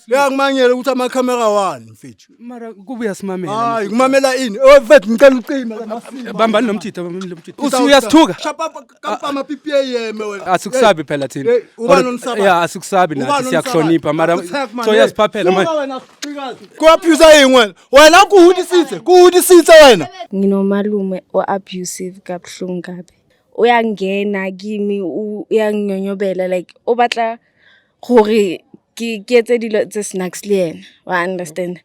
Uyangimangela ukuthi amakhamera wani mfethu. Mara kuba uyasimamela. Hayi kumamela ini? Oh mfethu ngicela ucime la masimba. Bambani nomthitho, bambani nomthitho. Uthi uyasithuka? Shapa kampa ama PPA yeme wena. Asikusabi phela thina. Hey, ubani onisabayo? Yeah, asikusabi nathi Ubani siyakuhlonipha mara Akuthek, man, so hey. uyasiphaphela Suka manje. wena sixikazi. Kuyaphisa yini wena? Wena kuhudisitse, kuhudisitse wena. Nginomalume o-abusive kabuhlungu kabi. Uyangena kimi, uyanginyonyobela like o batla gore ke etse dilo tse snacks le yena, wa understand.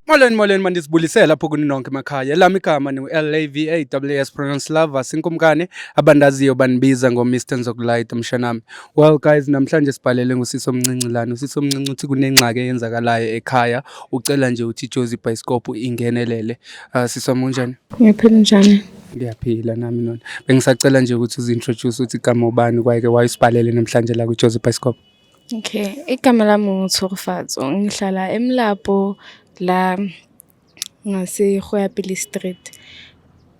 Molweni molweni mandisibulisele apho kuni nonke emakhaya. Elami igama ni L A V A W S pronounce lover sinkumkane abandaziyo bandibiza ngo Mr Nzokulight mshanami. Well guys namhlanje sibhalele ngusisi omncinci lana. Usisi omncinci uthi kunengxaki eyenzakalayo ekhaya. Ucela nje uthi Jozi Bioscope ingenelele. Sisi wami unjani? Ngiyaphila njani? Ngiyaphila nami nona. Bengisacela nje ukuthi uzi-introduce uthi igama ubani kwaye-ke wayusibhalele namhlanje la kwi-Jozi Bioscope. Okay, igama lami nguTshegofatso. Ngihlala eMlapo la ngase Goyapele Street.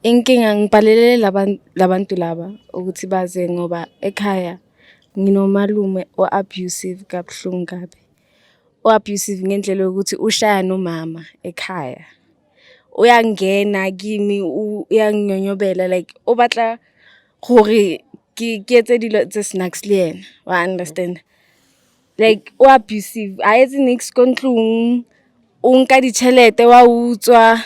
Inkinga ngibhalele labantu laba ukuthi baze ngoba ekhaya nginomalume o-abusive kabuhlungu kabi. O-abusive ngendlela yokuthi ushaya nomama ekhaya. Uyangena kimi, uyanginyonyobela like o batla gore ke etse dilo tse snacks le yena, wa understand. Like o abusive, ha etse niks ko ntlong, o nka ditšhelete wa utswa.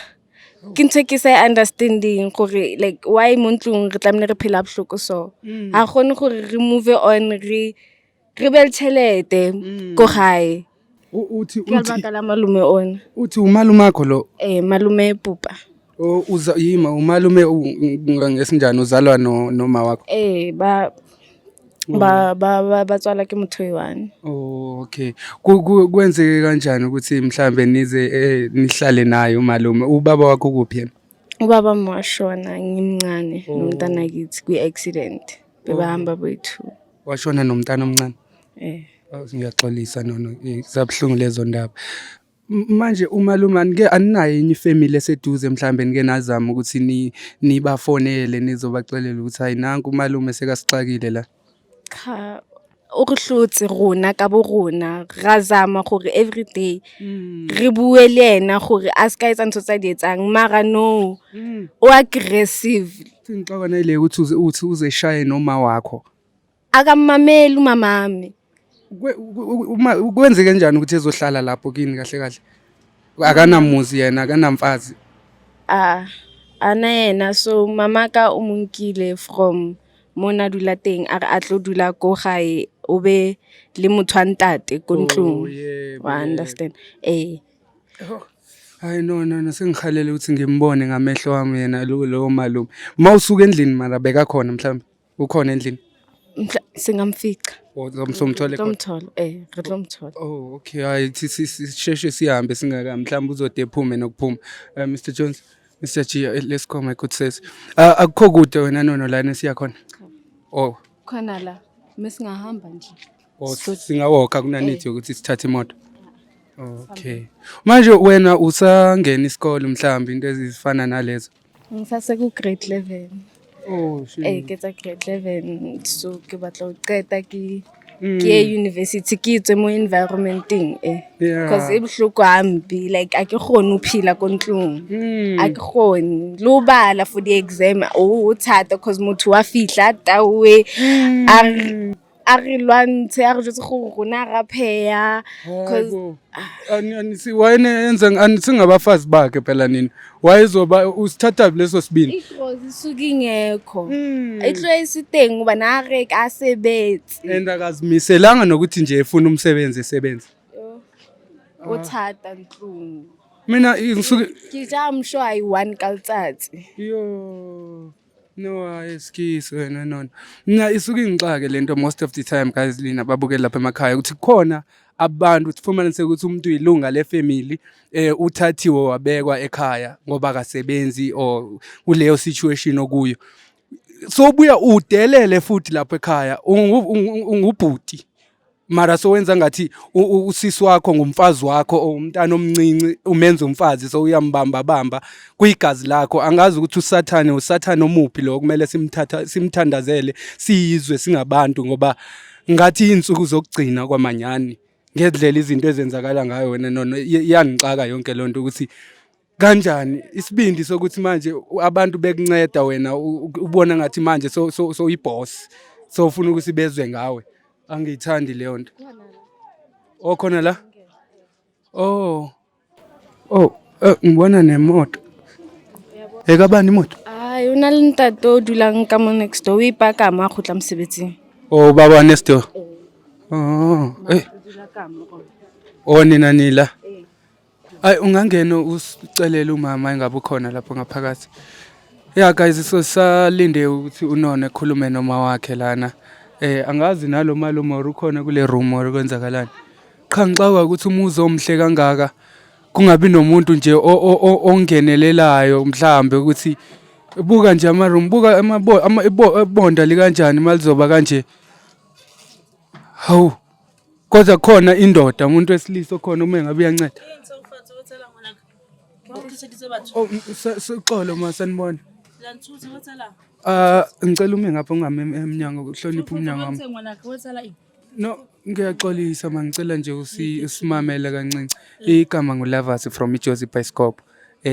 Ke ntho e ke sa e understanding gore like why mo ntlong re tlamehile re phela bohloko so. Ha kgone gore re move on, re be le tšhelete ko gae. Uthi Ke lebaka la malume ona. Uthi umalume wakho lo? Malume Pupa. O, uza yima umalume ngesinjani uzalwa no noma wakho? Ba tswalwa ke motho oyi-one. Oh, okay. Kwenzeke kanjani ukuthi mhlambe nize nihlale naye umalume? Ubaba wakho ukuphi yena? Ubaba wami washona ngimncane nomntana kithi kwi-accident. Bebahamba boyi-two. Washona nomntana omncane? Oh, ngiyaxolisa nono, zabuhlungu lezo ndaba. Manje umalume anike aninayo enye ifamily eseduze mhlambe nike nazama ukuthi nibafonele nizobaxelela ukuthi hayi nanku umalume sekasixakile la? Cha, o re hlotse rona ka bo rona, ra zama gore every day re bue le yena gore a ska etsa ntho tsa di etsang, mara no, o aggressive. Sengixakana ile ukuthi uthi uzeshaye noma wakho. Akammameli umamami. Kwenzeke kanjani ukuthi ezohlala lapho kini kahle kahle? Akanamuzi yena, akanamfazi. Ana yena, so mama ka o monkile from mona dula teng, a re a tlo dula ko gae, o be le motho wa ntate ko ntlong. Oh, yebo, Wa yebo. understand? Oh. Hayi no no no, sengihalele ukuthi ngimbone ngamehlo wami yena lowo malume. Mawusuka endlini mara bekakhona mhlawumbe? Ukhona endlini? Singamfica. Oh, somthole khona. Tlo mthola, re tlo mthola. Oh, okay. Hayi sisheshe sihambe singaka mhlawumbe uzode ephume nokuphuma. Mr Jones, Mr G, let's go my good sis. Akukho kude wena nono lana siya khona. Oh. Khona la. Mesingahamba nje. Oh, singawalka kunanithi ukuthi sithathe imoto. Okay. Manje wena usangena isikole mhlawumbe into ezifana nalezo? Ngisase ku grade 11. Oh, shit. Ke tsa grade 11, so ke batla ho qeta ke ye university, ke tswe mo environmenteng e. Because e bohloko hampe, like a ke kgone ho phela ko ntlong. A ke kgone. Le ho bala for the exam, o thata because motho wa fihla a tauwe, a re lwantshe, a re jwetse gore rona ra pheya, 'cause Hayibo. Ani, wayene enza singabafazi bakhe phela nini. Wayezoba usithatha leso sibindi. Idlozi isuke ingekho. Itlo isiteng ngoba na re ka sebetse. And akazimiselanga nokuthi nje efuna umsebenzi esebenze. O thata ntlong. Mina ngisuke Ke ja msho ayi one ka letsatsi. Yo. No, excuse wena nona. Mina isuke ingixake lento most of the time guys lina babukela lapha emakhaya ukuthi khona abantu ufumanise ukuthi umuntu uyilunga le family uthathiwe wabekwa ekhaya ngoba akasebenzi or kuleyo situation okuyo. So buya udelele futhi lapha ekhaya ungubhuti. Mara sowenza ngathi usisi wakho ngumfazi wakho or umntana omncinci umenza umfazi, so uyambamba bamba kwigazi lakho. Angazi ukuthi usathane, usathane omuphi lo kumele simthatha simthandazele siyizwe singabantu, ngoba ngathi iy'nsuku zokugcina kwamanyani ngendlela izinto ezenzakala ngayo. Wena nono, iyangixaka yonke loo nto ukuthi kanjani isibindi sokuthi manje abantu bekunceda wena ubona ngathi manje so so so i-boss, so ufuna ukuthi bezwe ngawe. Angiyithandi leyo nto. Okhona la, oh, ngibona nemoto ekabani imoto. Ai, o na le ntate o dulang ka mo next door, o ipaka mo a kgutla mosebetsing. Oh, baba next door. Oh, eh. Oh, nina nila. Ay, ungangena usicelele umama engabe ukhona lapho ngaphakathi. Yeah guys, so salinde ukuthi unone ekhulume noma wakhe lana. Angazi nalo malume or ukhona kule room or kwenzakalani. Qha ngixakwa ukuthi umuzi omhle kangaka kungabi nomuntu nje ongenelelayo, mhlambe ukuthi buka nje ama room, buka ibonda likanjani malizoba kanje. Hawu. Kodwa khona indoda, umuntu wesilisa okhona uma engabe uyanceda. Oh, uxolo ma, sanibona. Ah, ngicela ume ngapha, ungami emnyango, uhloniphe umnyango wami. No, ngiyaxolisa ma, ngicela nje usimamele kancinci. Igama nguLavas from iJozi Bioscope.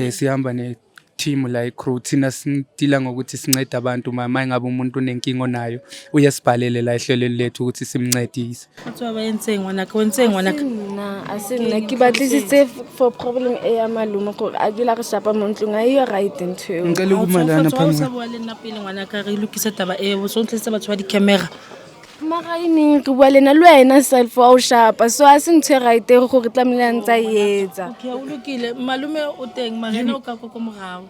Sihamba ne team la, i-crew. Thina sidila ngokuthi sincede abantu ma ngabe umuntu unenkinga onayo uyasibhalele la ehlelweni lethu ukuthi simncedise. Batho ba entseng ngwanaka, o entseng ngwanaka? Nna a se nna, ke batlisitse for problem e ya malome gore a dula re shapa mo ntlong, a eyo right ntho eo. Ngicela ukuma lana O phambi. sa bua le nna pele ngwanaka, re lokise taba eo, so ntlisitse batho ba di-camera. Mara e neng re bua le ena, le wena self wa o shapa, so a se ntho e right gore tlamehile a ntse a e etsa. Okay, o lokile, malume o teng, mara ena o ka ko morao.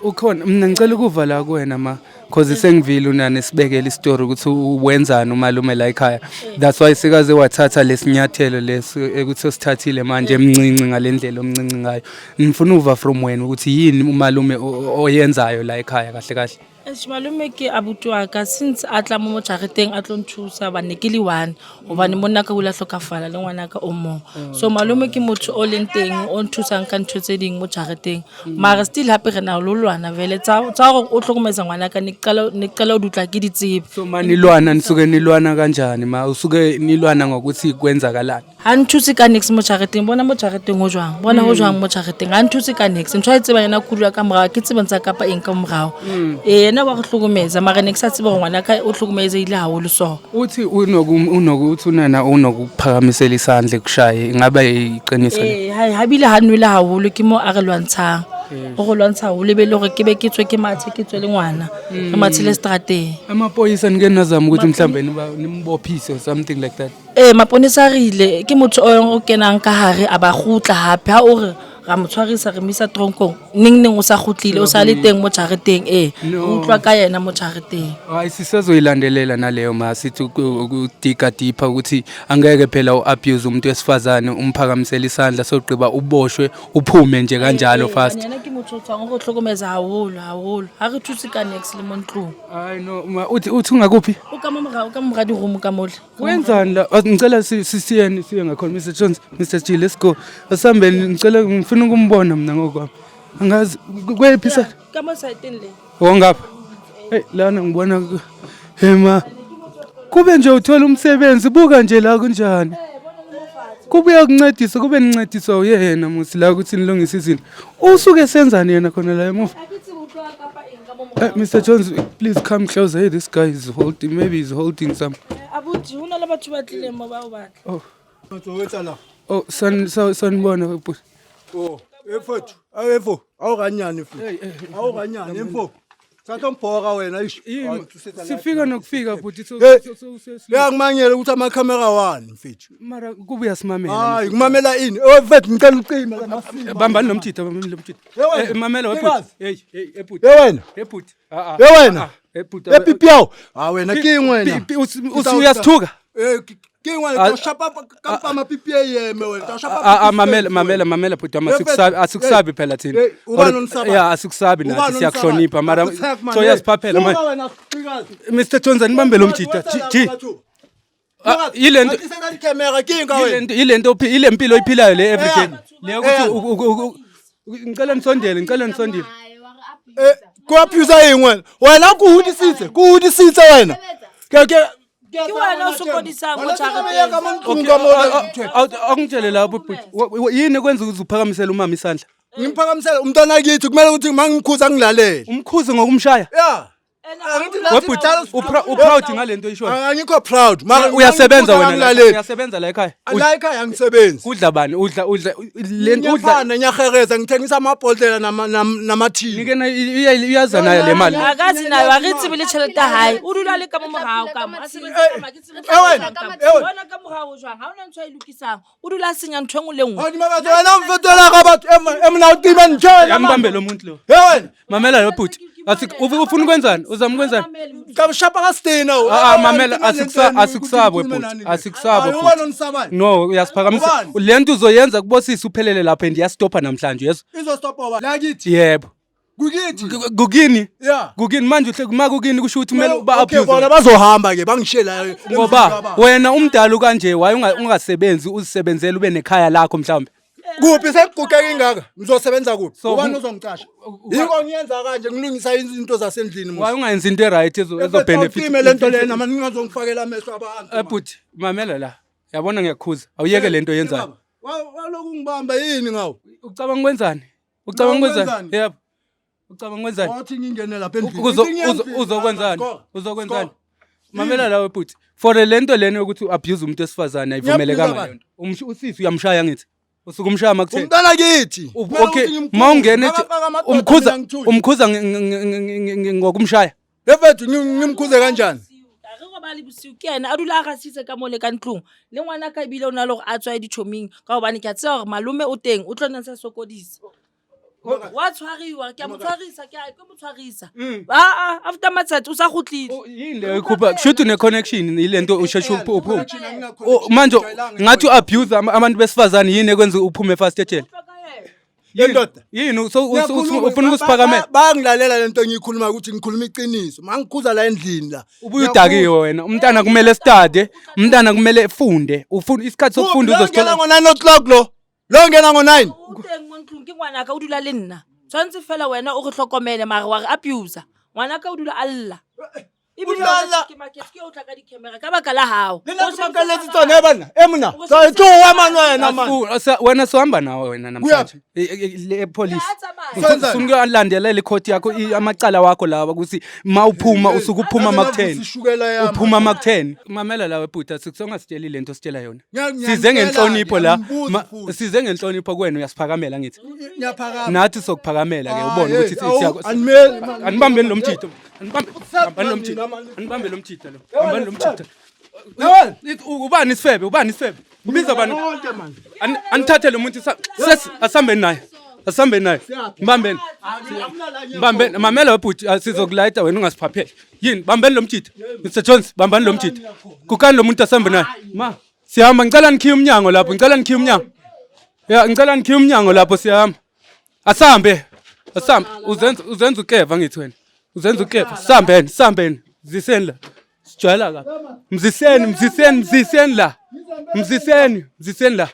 Ukhona. Mina ngicela ukuva la kuwena ma, cause sengivile unane sibekele isitori ukuthi wenzani umalume la ekhaya. That's why sikaze wathatha lesinyathelo lesi ekuthi osithathile manje emncinci ngalendlela omncinci ngayo. Ngifuna uva from wena ukuthi yini umalume oyenzayo la ekhaya kahle kahle. Eish, malome ke abuti wa ka. Since a tla mo jareteng a tlo nthusa, hobane ke le one, hobane monna ka o ile a hlokafala le ngwanaka o mong, so malome ke motho o leng teng o nthusang ka ntho tse ding mo jareteng. Mara still hape re na le ho lwana vele tsa hore o hlokometsa ngwanaka, ne ke qala ho di utlwa, ke di tsebe. So ma nilwana, nisuke nilwana kanjani ma? Usuke nilwana ngokuthi kwenzakalani? Ha nthuse ka niks mo jareteng. Bona mo jareteng ho jwang, bona ho jwang mo jareteng. Ha nthuse ka niks. Ntho a e tsebang yena, ke dula ka morao, ke tsebe ntsa kapa eng ka morao. Ee, yena wa re hlokometsa, mara ne ke sa tsebe hore ngwanaka o hlokometsehile haholo so. Uthi unokuthi unana unokuphakamisela isandla kushaye, ingabe iqiniso le? Ee, ha bile ha nwele haholo, ke mo a re lwantshang, o re lwantsha haholo, e be le hore ke be ke tswe, ke mathe, ke tswe le ngwana, re mathele strateng. Amaphoyisa nike nazama ukuthi mhlambe nimbophise or something like that? Ee, maponesa a re ile, ke motho o kenang ka hare a ba kgutla hape. Ha o re ra mo tshwarisa, re mo isa tronkong, neng neng o sa kgutlile, o sa le teng mo jareteng. Ee, No. o utlwa ka yena mo jareteng. Hayi, sisazoyilandelela naleyo ma, sithi ukudiga deeper ukuthi angeke phela u-abuse umuntu wesifazane, umphakamisele isandla, sogqiba uboshwe uphume nje kanjalo fast. Yena ke motho o tswang o re hlokomeza haholo haholo, ha re thuse ka niks le mo ntlong. Hayi no ma, uthi ungakuphi? O ka mo morao, ka mora di-room ka mole. Wenzani la? Ngicela siyeni, siye ngakhona. Mr Jones, Mr G, let's go, asihambeni. Ngicela, ngifuna ukumbona mina ngokwami. Angazi kwephi sa. Ka mo saeteng le. Oh, ngapha. Hey, lana ngibona hema kube nje uthola umsebenzi, buka nje la kunjani. Kube uyakuncedisa, kube nincediswa uyena musi la ukuthi nilungise izinto. Usuke senzani yena khona la emuva? Mr Jones, please come closer. Hey, this guy is holding, maybe he's holding some. Abuti, ho na le batho ba tlileng mo ba o batla. Oh, O etsahala? Oh, sanibona bhuti. Oh, mfethu, awu awukanyane mfethu. Awukanyane mfo. Thatha umbhoka wena ish. Yini? Sifika nokufika bhuti, so Hey. so Uyangimangela ukuthi amakhamera wani mfethu. Mara kube uyasimamela. Hayi, kumamela ini? Oh mfethu, ngicela ucime la masimo. Bambani lo mjita, bambani lo mjita. Hey, wena. Mamela we bhuti. Nikazi. Hey, hey, hey bhuti. Hey wena. Hey bhuti. Ah ah. Hey wena. Ah, hey bhuti. Epipiao. Ah wena ke eng wena? Usuyasithuka. Eh, ke eng wena? Ah, Tawushapa kampa mapipi eyeme wena. Tawushapa. Ah ah, mamela, mamela, mamela bhuti wami, asikusabi, asikusabi phela thina. Hey, ubani onisaba? Yeah, asikusabi nathi, siyakuhlonipha mara so uyasiphaphela manje. Wena sixikazi. Mr Jones, anibambe lo mjita. G. Ah, yile nto- Camera ke eng ka wena? Yile mpilo oyiphilayo le everyday. Le ukuthi Eyani. ngicela nisondele, ngicela nisondele. Eh, ko abuse eng wena? Wena ko hodisitse, ko hodisitse wena. Ke Ke wena o sokodisang mo jareteng. Okay, akungitshele lapho bhuti. Yini ekwenza ukuthi uphakamisele umama isandla? Ngimphakamisela umntwana kithi, kumele ukuthi mangimkhuza ngilalele. Umkhuze ngokumshaya? Yeah. Webhuti, uproud ngale nto oyishoyo? Angikho proud. Mara Uyasebenza wena la? ngilalele. Uyasebenza la ekhaya? La ekhaya angisebenzi. Kudla bani? Udla le udla Ngiyaphana, ngiyahereza, ngithengisa amabhodlela namathini. Nike uyaza nayo le mali. Akazi nayo, ha re tsebe le tjhelete ya hae. O dula le ka mo morao ka mo. A sebetsa ka mo, ha ke tsebe Eh, wena, ka mo. eh, wena. Bona ka morao jwang? Ha hona ntho a e lokisang. O dula a senya ntho e nngwe le nngwe. Hodima batho wena o mfetola ka batho e mona o tima ntho wena. Yambambe lo muntu lo. He wena, Mamela lo bhuti. Ufuna ukwenzani? Uzama ukwenzani? ka shapa ka stena. Ah, ah, mamela, asikusabwe bhuti. Asikusabwe Ubani bhuti. onisabayo? No, uyasiphakamisa. Ubani? Le nto uzoyenza kubosisi uphelele lapha and iyastopha namhlanje, yezwa? Izostopha ba? La kithi. Yebo. Kukithi. Kukini? Yeah. Kukini manje uhle kuma kukini kusho ukuthi kumele uba Okay, abuse. bona bazohamba ke bangishiye la. Ngoba wena umdala kanje waye ungasebenzi uzisebenzele ube nekhaya lakho mhlawumbe. Kuphi sengiguqeka ingaka? Ngizosebenza kuphi? So, Ubani ozongicasha? Yiko ngiyenza kanje, ngilungisa izinto zasendlini Waye musi. ungayenzi into e-right ezo benefit. Ucime lento lena mani, ngingazongifakela amehlo abantu. Eh bhuti, mamela la. Yabona ngiyakhuza. Awuyeke lento oyenzayo. Waloku ngibamba yini ngawo? Ucabanga kwenzani? Ucabanga Ngicabanga kwenzani? kwenzani? Yebo. Ucabanga kwenzani? Wathi ngingene lapha endlini. Uzokwenzani? Score. Uzokwenzani? Score. Mamela lawe bhuti. For le nto lena yokuthi u-abuse umuntu wesifazane ayivumelekanga Ngiyabuza. leyo nto. Usisi uyamshaya ngithi. Usuke umshaya makutheni. Umntwana kithi. Okay, mawungena ethi umkhuza umkhuza ngokumshaya. Lefethu ngimkhuze kanjani? Ha re robale bosiu, ke yena a dula a rasitse ka mole ka ntlong. Le ngwana ka ebile o na le hore a tswaye ditjhoming ka hobane ke a tseba hore malome o teng, o tlo nna ntse a sokodisa. Wa tshwariwa, ke a mo tshwarisa, ke a ke mo tshwarisa. Ah, ah, after matsatsi o sa kgutlile. Yini leyo ikhupha? Kushuthi une-connection ile nto usheshe uphume. Connection, angina-connection, Manje ngijwayelanga. ngathi u-abuse abantu besifazane, yini ekwenza uphume fast ejele? Le ndoda. Yini so Ngiyakhuluma, ufuna ukusiphakamela? Bayangilalela lento engiyikhuluma ukuthi ngikhuluma iqiniso. Mangikhuza la endlini la. Ubuye udakiwe wena. Umntana kumele study, umntana kumele efunde. Ufuna isikhathi sokufunda Lo ngena uzosithola. ngo-9 o'clock lo. Lo ngena ngo-9. O teng mo ntlong, ke ngwanaka, o dula le nna. Tshwanetse fela wena o re hlokomele, mare wa re abuser. Ngwanaka o dula a lla. Ebile dula a lla. ke maketse ke o tla ka di-camera ka baka la hao. Le nna ke makaletse tsone e banna. E mona. Tloha man wena man. Wena sohamba nawe wena namhlanje. Le police. Ya, tsamaya. Senzani? Usukuyolandelela ikhoti yakho, amacala wakho lawa ukuthi mawuphuma usuke uphuma maku-10. Ishukela yami. Uphuma maku-10. Mamela lawe bhuti, asikusongasitsheli lento ositshela yona. Ngiyamtshela, Size ngenhlonipho la. ngiyambuza futhi. Size ngenhlonipho kuwena, uyasiphakamela ngithi. Ngiyaphakama. Nathi sokuphakamela ke ubone Ah, ukuthi hey, awu, animbambeni lo mjito. Anibambeni lo mjito. Anibambe lo mjito lo. Bambani lo mjito. Yabona? Ubani isifebe? Ubani isifebe? Ubiza bani? Bonke man. Anithathe lo muntu sesi asihambeni naye. Asihambeni naye. Mbambeni. Bambeni, mamela bhuti, sizokulayita wena ungasiphapheli. Yini? Bambeni lo mjito. Mr Jones, bambani lo mjito. Kukani lo muntu asambe naye. Ma, siyahamba, ngicela nikhiye umnyango lapho, ngicela nikhiye umnyango. Ya, ngicela nikhiye umnyango lapho, siyahamba. Asambe. Asambe. Uzenza ukeva ngithi wena. Uzenza ukeva. Sambeni, sambeni. Mziseni la. Sijwayela kabi. Mziseni, mziseni, mziseni la. Mziseni, mziseni la.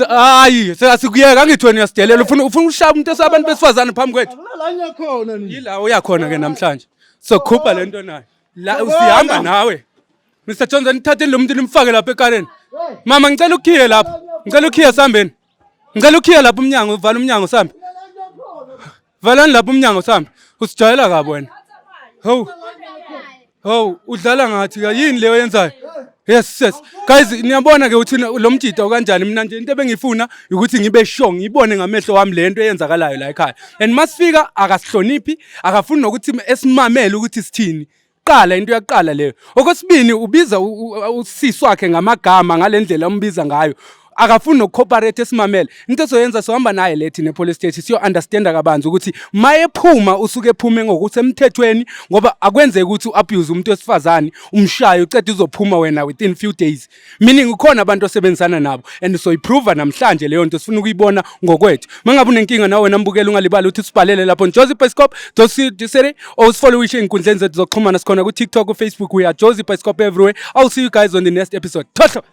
Hayi, asikuyeka angithi wena uyasidelela. Ufuna ukushaya umuntu abantu besifazane phambi kwethu. La ngiyakhona ni. Yila uyakhona ke namhlanje. Sokhupha lento nayo. La usihamba nawe. Mr Johnson, nithatheni lo muntu nimfake lapha ekareni. Mama, ngicela ukhiye lapho. Ngicela ukhiye, sambeni. Ngicela ukhiye lapho umnyango, uvala umnyango sambe. Valani lapho umnyango sambe. Usijwayela kabi wena. Hawu. Hawu, udlala ngathi ka yini leyo yenzayo? Yes. Guys, niyabona ke ukuthi lo mjida kanjani. Mina nje into ebengifuna ukuthi ngibe sure ngibone ngamehlo wami le nto eyenzakalayo la ekhaya. And masifika akasihloniphi, akafuni nokuthi esimamele ukuthi sithini. Qala into yaqala leyo. Okwesibini ubiza usisi wakhe ngamagama ngalendlela umbiza ngayo. Akafuni nokucooperate esimamele. Into ezoyenza, sohamba naye lethi ne-police station, siyo-understanda kabanzi ukuthi mayephuma usuke ephume ngokusemthethweni, ngoba akwenzeki ukuthi u-abuse umuntu wesifazane, umshaye, ucede uzophuma wena within few days, meaning ukhona abantu osebenzisana nabo, and soyiprova namhlanje leyo nto. Sifuna ukuyibona ngokwethu. Uma ngabe unenkinga nawe wena mbukeli, ungalibali ukuthi usibhalele lapho Jozi Bioscope dot or usifollowishe ey'nkundleni zethu zokuxhumana. Sikhona ku-TikTok, ku-Facebook, we are Jozi Bioscope everywhere. I'll see you guys on the next episode. Thohlo.